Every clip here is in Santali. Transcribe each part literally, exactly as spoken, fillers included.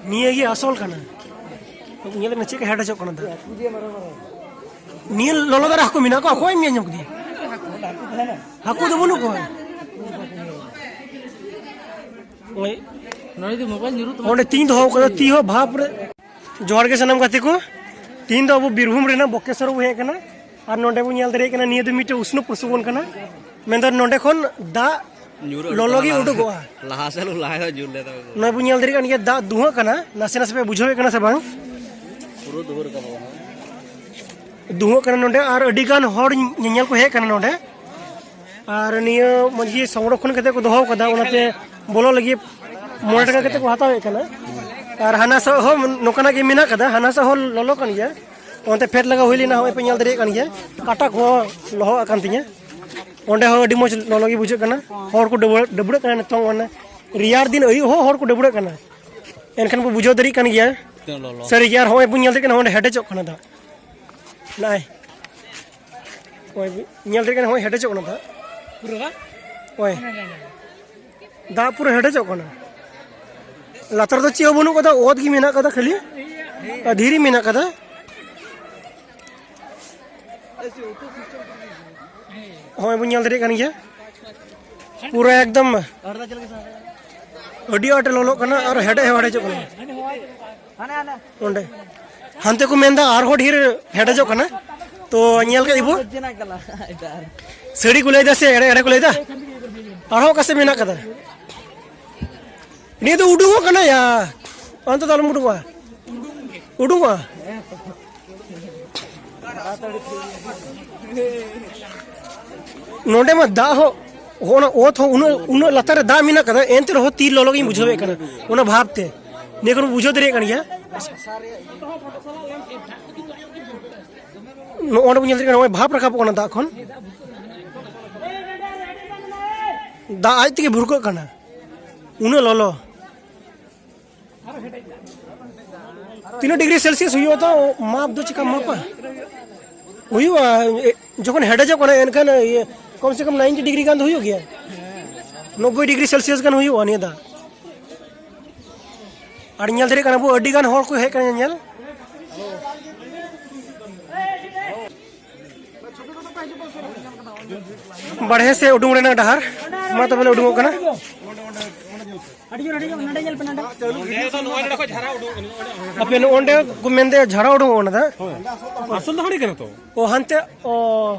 ᱱᱤᱭᱟᱹ ᱜᱮ ᱟᱥᱚᱞ ᱠᱟᱱᱟ᱾ ᱧᱮᱞ ᱢᱮ ᱪᱮᱫ ᱞᱮᱠᱟ ᱦᱮᱰᱮᱡᱚᱜ ᱠᱟᱱᱟ ᱫᱟᱜ᱾ ᱱᱤᱭᱟᱹ ᱞᱚᱞᱚ ᱫᱟᱨᱮ ᱦᱟᱹᱠᱩ ᱢᱮᱱᱟᱜ ᱠᱚᱣᱟ, ᱚᱠᱚᱭᱮᱢ ᱧᱮᱞ ᱧᱟᱢ ᱠᱮᱫᱮᱭᱟ? ᱦᱟᱹᱠᱩ ᱫᱚ ᱵᱟᱹᱱᱩᱜ ᱠᱚᱣᱟ᱾ ᱳᱭ ᱱᱚᱰᱮ ᱛᱤᱧ ᱫᱚᱦᱚ ᱠᱟᱫᱟ, ᱛᱤ ᱦᱚᱸ ᱵᱷᱟᱯ ᱨᱮ᱾ ᱡᱚᱦᱟᱨ ᱜᱮ ᱥᱟᱱᱟᱢ ᱜᱟᱛᱮ ᱠᱚ, ᱛᱤᱦᱤᱧ ᱫᱚ ᱟᱵᱚ ᱵᱤᱨᱵᱷᱩᱢ ᱨᱮᱱᱟᱜ ᱵᱚᱠᱠᱮᱥᱚᱨ ᱵᱚ ᱦᱮᱡ ᱟᱠᱟᱱᱟ᱾ ᱟᱨ ᱱᱚᱰᱮ ᱵᱚ ᱧᱮᱞ ᱫᱟᱲᱮᱭᱟᱜ ᱠᱟᱱᱟ, ᱱᱤᱭᱟᱹ ᱫᱚ ᱢᱤᱫᱴᱮᱡ ᱩᱥᱱᱩ ᱯᱨᱚᱥᱚᱵᱚᱱ ᱠᱟᱱᱟ, ᱢᱮᱱᱫᱚ ᱱᱚᱰᱮ ᱠᱷᱚᱱ ᱫᱟᱜ ᱧᱩᱨ ᱞᱚᱞᱚ ᱜᱮ ᱞᱟᱦᱟ ᱩᱰᱩᱠᱚᱜᱼᱟ᱾ ᱞᱟᱦᱟ ᱥᱮᱫ ᱞᱟᱦᱟ ᱧᱩᱨ ᱞᱮᱫᱟ᱾ ᱱᱚᱜᱼᱚᱭ ᱵᱚ ᱧᱮᱞ ᱫᱟᱲᱮᱭᱟᱜ ᱠᱟᱱ ᱜᱮᱭᱟ, ᱫᱟᱜ ᱫᱩᱦᱟᱹᱜ ᱠᱟᱱᱟ, ᱱᱟᱥᱮ ᱱᱟᱥᱮ ᱯᱮ ᱵᱩᱡᱷᱟᱹᱣᱮᱫ ᱠᱟᱱᱟ ᱥᱮ ᱵᱟᱝ? ᱯᱩᱨᱟᱹ ᱫᱩᱦᱟᱹ ᱨᱟᱠᱟᱵᱚᱜ ᱠᱟᱱᱟ᱾ ᱫᱩᱦᱟᱹᱜ ᱠᱟᱱᱟ ᱱᱚᱰᱮ, ᱟᱨ ᱟᱹᱰᱤ ᱜᱟᱱ ᱦᱚᱲ ᱧᱮᱧᱮᱞ ᱠᱚ ᱦᱮᱡ ᱠᱟᱱᱟ ᱱᱚᱰᱮ᱾ ᱟᱨ ᱱᱤᱭᱟᱹ ᱢᱚᱡᱽ ᱜᱮ ᱥᱚᱝᱨᱚᱠᱷᱚᱱ ᱠᱟᱛᱮ ᱠᱚ ᱫᱚᱦᱚ ᱠᱟᱫᱟ, ᱚᱱᱟᱛᱮ ᱵᱚᱞᱚ ᱞᱟᱹᱜᱤᱫ ᱢᱚᱬᱮ ᱴᱟᱠᱟ ᱠᱟᱛᱮ ᱠᱚ ᱦᱟᱛᱟᱣᱮᱫ ᱠᱟᱱᱟ᱾ ᱟᱨ ᱦᱟᱱᱟ ᱥᱮᱫ ᱦᱚᱸ ᱱᱚᱝᱠᱟᱱᱟᱜ ᱜᱮ ᱢᱮᱱᱟᱜ ᱠᱟᱫᱟ, ᱦᱟᱱᱟ ᱥᱮᱫ ᱦᱚᱸ ᱞᱚᱞᱚ ᱠᱟᱱ ᱜᱮᱭᱟ᱾ ᱚᱱᱛᱮ ᱯᱷᱮᱰ ᱞᱟᱜᱟ ᱦᱩᱭ ᱞᱮᱱᱟ, ᱦᱚᱸᱜᱼᱚᱭ ᱯᱮ ᱧᱮᱞ ᱫᱟᱲᱮᱭᱟᱜ ᱠᱟᱱ ᱜᱮᱭᱟ, ᱠᱟᱴᱟ ᱠᱚᱦᱚᱸ ᱞᱚᱦᱚᱫ ᱟᱠᱟᱱ ᱛᱤᱧᱟᱹ᱾ ᱚᱸᱰᱮ ᱦᱚᱸ ᱟᱹᱰᱤ ᱢᱚᱡᱽ ᱞᱚᱞᱚ ᱜᱮ ᱵᱩᱡᱷᱟᱹᱜ ᱠᱟᱱᱟ᱾ ᱦᱚᱲ ᱠᱚ ᱰᱟᱹᱵᱽᱨᱟᱹᱜ, ᱰᱟᱹᱵᱽᱨᱟᱹᱜ ᱠᱟᱱᱟ ᱱᱤᱛᱚᱝ, ᱢᱟᱱᱮ ᱨᱮᱭᱟᱲ ᱫᱤᱱ ᱟᱹᱭᱩᱵ ᱦᱚᱸ ᱦᱚᱲ ᱠᱚ ᱰᱟᱹᱵᱽᱨᱟᱹᱜ ᱠᱟᱱᱟ᱾ ᱮᱱᱠᱷᱟᱱ ᱵᱚ ᱵᱩᱡᱷᱟᱹᱣ ᱫᱟᱲᱮᱭᱟᱜ ᱠᱟᱱ ᱜᱮᱭᱟ᱾ ᱛᱤᱱᱟᱹᱜ ᱞᱚᱞᱚ᱾ ᱥᱟᱹᱨᱤ ᱜᱮ, ᱟᱨ ᱦᱚᱸᱜᱼᱚᱭ ᱵᱚᱱ ᱧᱮᱞ ᱫᱟᱲᱮᱭᱟᱜ ᱠᱟᱱᱟ, ᱚᱸᱰᱮ ᱦᱮᱰᱮᱡᱚᱜ ᱠᱟᱱᱟ ᱫᱟᱜ᱾ ᱱᱚᱜᱼᱚᱭ ᱧᱮᱞ ᱫᱟᱲᱮᱭᱟᱜ ᱠᱟᱱᱟ, ᱦᱚᱸᱜᱼᱚᱭ ᱦᱮᱰᱮᱡᱚᱜ ᱠᱟᱱᱟ ᱫᱟᱜ᱾ ᱯᱩᱨᱟᱹ ᱵᱟᱝ? ᱦᱳᱭ᱾ ᱦᱮᱸ, ᱦᱮᱸ, ᱦᱮᱸ᱾ ᱫᱟᱜ ᱯᱩᱨᱟᱹ ᱦᱮᱰᱮᱡᱚᱜ ᱠᱟᱱᱟ᱾ ᱞᱟᱛᱟᱨ ᱫᱚ ᱪᱮᱫ ᱦᱚᱸ ᱵᱟᱹᱱᱩᱜ ᱠᱟᱫᱟ, ᱚᱛ ᱜᱮ ᱢᱮᱱᱟᱜ ᱠᱟᱫᱟ ᱠᱷᱟᱹᱞᱤ, ᱟᱨ ᱫᱷᱤᱨᱤ ᱢᱮᱱᱟᱜ ᱠᱟᱫᱟ᱾ ᱦᱚᱸᱜᱼᱚᱭ ᱵᱚᱱ ᱧᱮᱞ ᱫᱟᱲᱮᱭᱟᱜ ᱠᱟᱱ ᱜᱮᱭᱟ, ᱯᱩᱨᱟᱹ ᱮᱠᱫᱚᱢ ᱟᱹᱰᱤ ᱟᱸᱴ ᱞᱚᱞᱚᱜ ᱠᱟᱱᱟ ᱟᱨ ᱦᱮᱰᱮᱡ ᱦᱚᱸ ᱦᱮᱰᱮᱡᱚᱜ ᱠᱟᱱᱟ᱾ ᱚᱸᱰᱮ ᱦᱟᱱᱛᱮ ᱠᱚ ᱢᱮᱱᱫᱟ ᱟᱨᱦᱚᱸ ᱰᱷᱮᱨ ᱦᱮᱰᱮᱡᱚᱜ ᱠᱟᱱᱟ, ᱛᱚ ᱧᱮᱞ ᱠᱮᱫ ᱜᱮᱵᱚ᱾ ᱥᱟᱹᱲᱤ ᱠᱚ ᱞᱟᱹᱭᱫᱟ ᱥᱮ ᱮᱲᱮ, ᱮᱲᱮ ᱠᱚ ᱞᱟᱹᱭᱫᱟ? ᱟᱨᱦᱚᱸ ᱚᱠᱟ ᱥᱮᱫ ᱢᱮᱱᱟᱜ ᱠᱟᱫᱟ? ᱱᱤᱭᱟᱹ ᱫᱚ ᱩᱰᱩᱝᱚᱜ ᱠᱟᱱᱟ ᱭᱟ, ᱚᱱᱛᱮ ᱫᱚ ᱟᱞᱚᱢ ᱩᱰᱩᱝᱚᱜᱼᱟ, ᱩᱰᱩᱝᱚᱜᱼᱟ᱾ ᱱᱚᱰᱮ ᱢᱟ ᱫᱟᱜ ᱦᱚᱸ, ᱚᱱᱟ ᱚᱛ ᱦᱚᱸ ᱩᱱᱟᱹᱜ, ᱩᱱᱟᱹᱜ ᱞᱟᱛᱟᱨ ᱨᱮ ᱫᱟᱜ ᱢᱮᱱᱟᱜ ᱠᱟᱫᱟ, ᱮᱱᱛᱮ ᱨᱮᱦᱚᱸ ᱛᱤ ᱞᱚᱞᱚ ᱜᱤᱧ ᱵᱩᱡᱷᱟᱹᱣᱮᱫ ᱠᱟᱱᱟ ᱚᱱᱟ ᱵᱷᱟᱵᱽ ᱛᱮ᱾ ᱱᱤᱭᱟᱹ ᱠᱚ ᱵᱩᱡᱷᱟᱹᱣ ᱫᱟᱲᱮᱭᱟᱜ ᱠᱟᱱ ᱜᱮᱭᱟ᱾ ᱱᱚᱜᱼᱚᱭ ᱵᱚᱱ ᱧᱮᱞ ᱫᱟᱲᱮᱭᱟᱜ ᱠᱟᱱᱟ, ᱱᱚᱜᱼᱚᱭ ᱵᱷᱟᱵᱽ ᱨᱟᱠᱟᱵᱚᱜ ᱠᱟᱱᱟ ᱫᱟᱜ ᱠᱷᱚᱱ᱾ ᱫᱟᱜ ᱟᱡ ᱛᱮᱜᱮ ᱵᱷᱩᱨᱠᱟᱹᱜ ᱠᱟᱱᱟ, ᱩᱱᱟᱹᱜ ᱞᱚᱞᱚ᱾ ᱛᱤᱱᱟᱹᱜ ᱰᱤᱜᱽᱨᱤ ᱥᱮᱞᱥᱤᱭᱟᱥ ᱦᱩᱭᱩᱜᱼᱟ ᱛᱚ? ᱢᱟᱯ ᱫᱚ ᱪᱮᱠᱟᱢ ᱢᱟᱯᱟ? ᱦᱩᱭᱩᱜᱼᱟ, ᱮ, ᱡᱚᱠᱷᱚᱱ ᱦᱮᱰᱮᱡᱚᱜ ᱠᱟᱱᱟ ᱮᱱᱠᱷᱟᱱ, ᱤᱭᱟᱹ, ᱠᱚᱢ ᱥᱮ ᱠᱚᱢ ᱱᱟᱭᱤᱱᱴᱤ ᱰᱤᱜᱽᱨᱤ ᱜᱟᱱ ᱫᱚ ᱦᱩᱭᱩᱜ ᱜᱮᱭᱟ᱾ ᱱᱚᱵᱵᱳᱭ ᱰᱤᱜᱽᱨᱤ ᱥᱮᱞᱥᱤᱭᱟᱥ ᱜᱟᱱ ᱦᱩᱭᱩᱜᱼᱟ ᱱᱤᱭᱟᱹ ᱫᱟᱜ᱾ ᱟᱨ ᱧᱮᱞ ᱫᱟᱲᱮᱭᱟᱜ ᱠᱟᱱᱟ ᱵᱚ, ᱟᱹᱰᱤ ᱜᱟᱱ ᱦᱚᱲ ᱠᱚ ᱦᱮᱡ ᱠᱟᱱᱟ ᱧᱮᱧᱮᱞ᱾ ᱵᱟᱨᱦᱮ ᱥᱮᱫ ᱩᱰᱩᱝ ᱨᱮᱱᱟᱜ ᱰᱟᱦᱟᱨ᱾ ᱢᱟ ᱛᱚᱵᱮ ᱞᱮ ᱩᱰᱩᱝᱚᱜ ᱠᱟᱱᱟ᱾ ᱟᱯᱮ ᱱᱚᱜᱼᱚᱸᱰᱮ ᱠᱚ ᱢᱮᱱᱫᱟ ᱡᱷᱟᱲᱟ ᱩᱰᱩᱝᱚᱜ ᱠᱟᱱᱟ ᱫᱟ᱾ ᱟᱥᱚᱞ ᱫᱚ ᱦᱟᱸᱰᱮ ᱠᱟᱱᱟ ᱛᱚ᱾ ᱚ, ᱦᱟᱱᱛᱮ, ᱚ᱾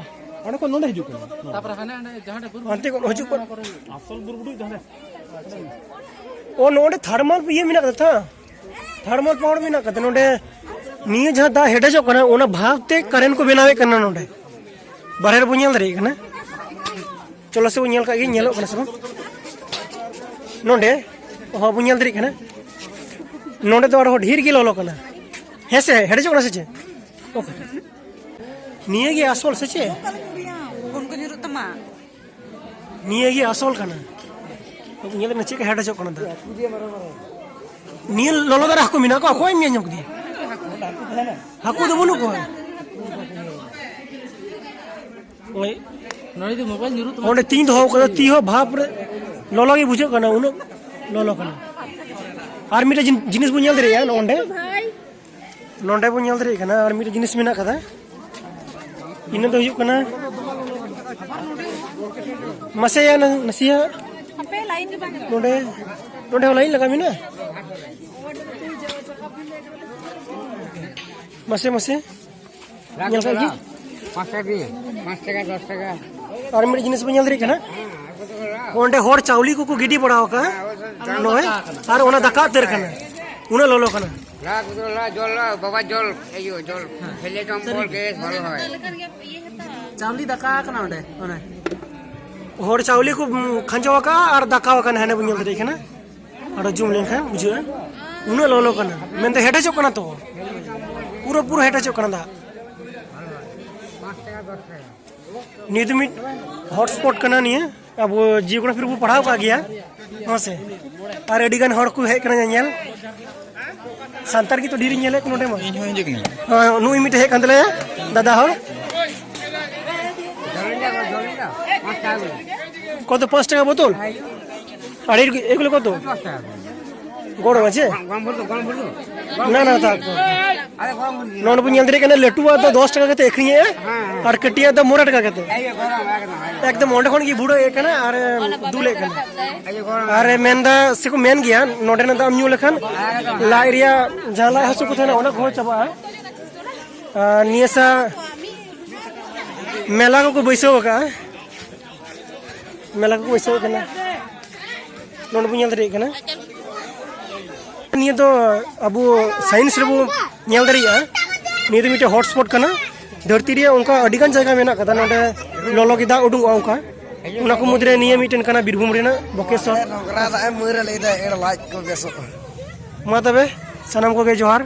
ᱚᱸᱰᱮ ᱠᱷᱚᱱ ᱱᱚᱸᱰᱮ ᱦᱤᱡᱩᱜ ᱠᱟᱱᱟ᱾ ᱛᱟᱯᱚᱨᱮ ᱦᱟᱱᱮ ᱚᱸᱰᱮ ᱡᱟᱦᱟᱸ ᱴᱷᱮᱱ ᱵᱩᱨᱩ ᱦᱟᱱᱛᱮ ᱠᱷᱚᱱ ᱦᱤᱡᱩᱜ ᱠᱟᱱᱟ᱾ ᱟᱥᱚᱞ ᱵᱩᱨᱩ ᱵᱩᱨᱩ ᱡᱟᱦᱟᱸ ᱚ, ᱱᱚᱸᱰᱮ ᱛᱷᱟᱨᱢᱟᱞ ᱤᱭᱟᱹ ᱢᱮᱱᱟᱜ ᱠᱟᱫᱟ ᱛᱚ? ᱛᱷᱟᱨᱢᱟᱞ ᱯᱟᱣᱟᱨ ᱢᱮᱱᱟᱜ ᱠᱟᱫᱟ ᱱᱚᱸᱰᱮ᱾ ᱱᱤᱭᱟᱹ ᱡᱟᱦᱟᱸ ᱫᱟᱜ ᱦᱮᱰᱮᱡᱚᱜ ᱠᱟᱱᱟ, ᱚᱱᱟ ᱵᱷᱟᱵᱽ ᱛᱮ ᱠᱟᱨᱮᱱᱴ ᱠᱚ ᱵᱮᱱᱟᱣᱮᱫ ᱠᱟᱱᱟ ᱱᱚᱸᱰᱮ᱾ ᱵᱟᱨᱦᱮ ᱨᱮᱵᱚᱱ ᱧᱮᱞ ᱫᱟᱲᱮᱭᱟᱜ ᱠᱟᱱᱟ᱾ ᱪᱚᱞᱚ ᱥᱮ ᱵᱚᱱ ᱧᱮᱞ ᱠᱟᱜ ᱜᱮ, ᱧᱮᱞᱚᱜ ᱠᱟᱱᱟ ᱥᱮ ᱵᱟᱝ? ᱱᱚᱸᱰᱮ, ᱦᱚᱸ, ᱵᱚᱱ ᱧᱮᱞ ᱫᱟᱲᱮᱭᱟᱜ ᱠᱟᱱᱟ᱾ ᱱᱚᱸᱰᱮ ᱫᱚ ᱟᱨᱦᱚᱸ ᱰᱷᱮᱨ ᱜᱮ ᱞᱚᱞᱚ ᱠᱟᱱᱟ᱾ ᱦᱮᱸ ᱥᱮ? ᱦᱮᱰᱮᱡᱚᱜ ᱠᱟᱱᱟ ᱥᱮ ᱪᱮᱫ? ᱚᱠᱟ? ᱱᱤᱭᱟᱹ ᱜᱮ ᱟᱥᱚᱞ ᱥᱮ ᱪᱮᱫ? ᱯᱷᱳᱱ ᱠᱚ ᱧᱩᱨᱩᱜ ᱛᱟᱢᱟ᱾ ᱱᱤᱭᱟᱹ ᱜᱮ ᱟᱥᱚᱞ ᱠᱟᱱᱟ᱾ ᱧᱮᱞ ᱢᱮ ᱪᱮᱫ ᱞᱮᱠᱟ ᱦᱮᱰᱮᱡᱚᱜ ᱠᱟᱱᱟ ᱫᱟᱜ᱾ ᱱᱤᱭᱟᱹ ᱞᱚᱞᱚ ᱫᱟᱨᱮ ᱦᱟᱹᱠᱩ ᱢᱮᱱᱟᱜ ᱠᱚᱣᱟ, ᱚᱠᱚᱭᱮᱢ ᱧᱮᱞ ᱧᱟᱢ ᱠᱮᱫᱮᱭᱟ? ᱦᱟᱹᱠᱩ ᱫᱚ ᱵᱟᱹᱱᱩᱜ ᱠᱚᱣᱟ᱾ ᱳᱭ᱾ ᱱᱚᱰᱮ ᱡᱩᱫᱤ ᱢᱳᱵᱟᱭᱤᱞ ᱧᱩᱨᱩᱜ ᱛᱟᱢᱟ᱾ ᱚᱸᱰᱮ ᱛᱤᱧ ᱫᱚᱦᱚ ᱠᱟᱫᱟ, ᱛᱤ ᱦᱚᱸ ᱵᱷᱟᱯ ᱨᱮ ᱞᱚᱞᱚ ᱜᱮ ᱵᱩᱡᱷᱟᱹᱜ ᱠᱟᱱᱟ, ᱩᱱᱟᱹᱜ ᱞᱚᱞᱚ ᱠᱟᱱᱟ᱾ ᱟᱨ ᱢᱤᱫᱴᱮᱡ ᱡᱤᱱ-, ᱡᱤᱱᱤᱥ ᱵᱚᱱ ᱧᱮᱞ ᱫᱟᱲᱮᱭᱟᱜᱼᱟ ᱱᱚᱜᱼᱚ ᱱᱚᱰᱮ᱾ ᱱᱚᱰᱮ ᱵᱚᱱ ᱧᱮᱞ ᱫᱟᱲᱮᱭᱟᱜ ᱠᱟᱱᱟ, ᱟᱨ ᱢᱤᱫᱴᱮᱡ ᱡᱤᱱᱤᱥ ᱢᱮᱱᱟᱜ ᱠᱟᱫᱟ᱾ ᱤᱱᱟᱹ ᱫᱚ ᱦᱩᱭᱩᱜ ᱠᱟᱱᱟ, ᱢᱟᱥᱮ ᱭᱟ, ᱱᱟ-, ᱱᱟᱥᱮᱭᱟᱜ ᱱᱚᱰᱮ, ᱱᱚᱰᱮ ᱦᱚᱸ ᱞᱟᱭᱤᱱ ᱞᱟᱜᱟᱣ ᱢᱮᱱᱟᱜᱼᱟ᱾ ᱢᱟᱥᱮ, ᱢᱟᱥᱮ᱾ ᱧᱮᱞ ᱠᱟᱜ ᱜᱮ᱾ ᱯᱟᱸᱪ ᱴᱟᱠᱟ ᱫᱤᱱ, ᱯᱟᱸᱪ ᱴᱟᱠᱟ, ᱫᱚᱥ ᱴᱟᱠᱟ᱾ ᱟᱨ ᱢᱤᱫ ᱡᱤᱱᱤᱥ ᱵᱚᱱ ᱧᱮᱞ ᱫᱟᱲᱮᱭᱟᱜ ᱠᱟᱱᱟ, ᱚᱸᱰᱮ ᱦᱚᱲ ᱪᱟᱣᱞᱮ ᱠᱚᱠᱚ ᱜᱤᱰᱤ ᱵᱟᱲᱟ ᱟᱠᱟᱫᱼᱟ, ᱱᱚᱜᱼᱚᱭ, ᱟᱨ ᱚᱱᱟ ᱫᱟᱠᱟ ᱩᱛᱟᱹᱨ ᱠᱟᱱᱟ, ᱩᱱᱟᱹᱜ ᱞᱚᱞᱚ ᱠᱟᱱᱟ᱾ ᱞᱟ, ᱠᱚᱫᱚ ᱞᱟ, ᱡᱚᱞ ᱞᱟ, ᱵᱟᱵᱟ ᱡᱚᱞ, ᱤᱭᱟᱹ, ᱡᱚᱞ, ᱦᱮᱸ, ᱦᱮᱞᱮ ᱡᱚᱢ ᱥᱟᱹᱨᱤ ᱵᱚᱞ ᱜᱮ᱾ ᱜᱮᱥ ᱵᱷᱟᱞᱚ ᱦᱚᱭ᱾ ᱪᱟᱣᱞᱮ ᱫᱟᱠᱟ ᱠᱟᱱᱟ ᱚᱸᱰᱮ, ᱚᱱᱮ᱾ ᱦᱚᱲ ᱪᱟᱣᱞᱮ ᱠᱚ, ᱩᱸ, ᱠᱷᱟᱸᱡᱚ ᱟᱠᱟᱫᱼᱟ ᱟᱨ ᱫᱟᱠᱟ ᱟᱠᱟᱱᱟ, ᱦᱟᱸᱰᱮ ᱵᱚᱱ ᱧᱮᱞ ᱫᱟᱲᱮᱭᱟᱜ ᱠᱟᱱᱟ᱾ ᱟᱨᱚ ᱡᱩᱢ ᱞᱮᱱᱠᱷᱟᱱ ᱵᱩᱡᱷᱟᱹᱜᱼᱟ, ᱩᱱᱟᱹᱜ ᱞᱚᱞᱚ ᱠᱟᱱᱟ, ᱢᱮᱱᱛᱮ ᱦᱮᱰᱮᱡᱚᱜ ᱠᱟᱱᱟ ᱛᱚ, ᱯᱩᱨᱟᱹ, ᱯᱩᱨᱟᱹ ᱦᱮᱰᱮᱡᱚᱜ ᱠᱟᱱᱟ ᱫᱟᱜ᱾ ᱱᱤᱭᱟᱹ ᱫᱚ ᱢᱤᱫ ᱦᱚᱴᱥᱯᱚᱴ ᱠᱟᱱᱟ ᱱᱤᱭᱟᱹ, ᱟᱵᱚ ᱡᱤᱭᱳᱜᱨᱟᱯᱷᱤ ᱨᱮᱵᱚ ᱯᱟᱲᱦᱟᱣ ᱠᱟᱜ ᱜᱮᱭᱟ, ᱦᱮᱸ ᱥᱮ? ᱟᱨ ᱟᱹᱰᱤ ᱜᱟᱱ ᱦᱚᱲ ᱠᱚ ᱦᱮᱡ ᱠᱟᱱᱟ ᱧᱮᱧᱮᱞ᱾ ᱥᱟᱱᱛᱟᱲ ᱜᱮ ᱛᱚ ᱰᱷᱮᱨ ᱤᱧ ᱧᱮᱞᱮᱫ ᱠᱚ ᱱᱚᱰᱮ ᱢᱟ᱾ ᱤᱧ ᱦᱚᱸ ᱦᱤᱡᱩᱜ ᱠᱟᱹᱱᱟᱹᱧ᱾ ᱦᱮᱸ, ᱱᱩᱭ ᱢᱤᱫᱴᱮᱡ ᱦᱮᱡ ᱠᱟᱱ ᱛᱟᱞᱮᱭᱟ, ᱫᱟᱫᱟ ᱦᱚᱲ᱾ ᱠᱚᱛᱚ, ᱯᱟᱸᱪ ᱴᱟᱠᱟ ᱵᱳᱛᱚᱞ? ᱟᱨ ᱮᱜᱩᱞᱳ ᱠᱚᱛᱚ? ᱜᱚᱲᱚ ᱢᱟᱡᱷᱮ? ᱜᱚᱲᱚᱢ ᱵᱩᱲᱦᱤ ᱫᱚ, ᱜᱚᱲᱚᱢ ᱵᱩᱲᱦᱤ ᱫᱚ᱾ ᱱᱟ, ᱱᱟ, ᱛᱟ ᱠᱚ᱾ ᱟᱨᱮ ᱜᱚᱲᱚᱢ ᱵᱩᱲᱦᱤ ᱫᱚ᱾ ᱱᱚᱰᱮ ᱵᱚᱱ ᱧᱮᱞ ᱫᱟᱲᱮᱭᱟᱜ ᱠᱟᱱᱟ, ᱞᱟᱹᱴᱩᱣᱟᱜ ᱫᱚ ᱫᱚᱥ ᱴᱟᱠᱟ ᱠᱟᱛᱮ ᱟᱹᱠᱷᱨᱤᱧᱮᱜᱼᱟ᱾ ᱦᱮᱸ, ᱦᱮᱸ᱾ ᱟᱨ ᱠᱟᱹᱴᱤᱡᱟᱜ ᱫᱚ ᱢᱚᱬᱮ ᱴᱟᱠᱟ ᱠᱟᱛᱮ᱾ ᱮᱭ ᱜᱚᱲᱚᱢ, ᱮᱠᱫᱚᱢ, ᱮᱠᱫᱚᱢ᱾ ᱮᱠᱫᱚᱢ ᱚᱸᱰᱮ ᱠᱷᱚᱱ ᱜᱮ ᱵᱷᱩᱲᱟᱹ ᱮᱫ ᱠᱟᱱᱟ ᱟᱨ ᱫᱩᱞᱮᱫ ᱠᱟᱱᱟ᱾ ᱮᱭ ᱜᱚᱲᱚᱢ᱾ ᱟᱨ ᱢᱮᱱᱫᱟ ᱥᱮᱠᱚ ᱢᱮᱱ ᱜᱮᱭᱟ, ᱱᱚᱰᱮᱱᱟᱜ ᱫᱟᱜ ᱮᱢ ᱧᱩ ᱞᱮᱠᱷᱟᱱ ᱞᱟᱡ ᱨᱮᱭᱟᱜ ᱡᱟᱦᱟᱸ ᱞᱟᱡ ᱦᱟᱹᱥᱩ ᱠᱚ ᱛᱟᱦᱮᱱᱟ, ᱚᱱᱟ ᱠᱚᱦᱚᱸ ᱪᱟᱵᱟᱜᱼᱟ᱾ ᱟᱨ ᱱᱤᱭᱟᱹ ᱥᱟ ᱢᱮᱞᱟ ᱠᱚᱠᱚ ᱵᱟᱹᱭᱥᱟᱹᱣ ᱟᱠᱟᱫᱼᱟ᱾ ᱢᱮᱞᱟ ᱠᱚᱠᱚ ᱵᱟᱹᱭᱥᱟᱹᱣ ᱠᱟᱱᱟ᱾ ᱱᱚᱰᱮ ᱵᱚᱱ ᱧᱮᱞ ᱫᱟᱲᱮᱭᱟᱜ ᱠᱟᱱᱟ᱾ ᱱᱤᱭᱟᱹ ᱫᱚ ᱟᱵᱚ ᱥᱟᱭᱮᱱᱥ ᱨᱮᱵᱚ ᱧᱮᱞ ᱫᱟᱲᱮᱭᱟᱜᱼᱟ᱾ ᱱᱤᱭᱟᱹ ᱫᱚ ᱢᱤᱫᱴᱮᱱ ᱦᱚᱴ ᱥᱯᱚᱴ ᱠᱟᱱᱟ᱾ ᱫᱷᱟᱹᱨᱛᱤ ᱨᱮᱭᱟᱜ ᱚᱱᱠᱟ ᱟᱹᱰᱤ ᱜᱟᱱ ᱡᱟᱭᱜᱟ ᱢᱮᱱᱟᱜ ᱠᱟᱫᱟ, ᱱᱚᱰᱮ ᱞᱚᱞᱚ ᱜᱮ ᱫᱟᱜ ᱩᱰᱩᱝᱚᱜᱼᱟ ᱚᱱᱠᱟ᱾ ᱚᱱᱟ ᱠᱚ ᱢᱩᱫᱽᱨᱮ ᱱᱤᱭᱟᱹ ᱢᱤᱫᱴᱮᱱ ᱠᱟᱱᱟ ᱵᱤᱨᱵᱷᱩᱢ ᱨᱮᱱᱟᱜ ᱵᱚᱠᱮᱥᱚᱨ᱾ ᱱᱚᱝᱨᱟ ᱫᱟᱜ ᱮᱢ ᱢᱟᱹᱨᱟ ᱞᱟᱹᱭᱫᱟ, ᱮᱲ ᱞᱟᱡ ᱠᱚ ᱵᱮᱥᱚᱜᱼᱟ᱾ ᱢᱟ ᱛᱚᱵᱮ, ᱥᱟᱱᱟᱢ ᱠᱚᱜᱮ ᱡᱚᱦᱟᱨ᱾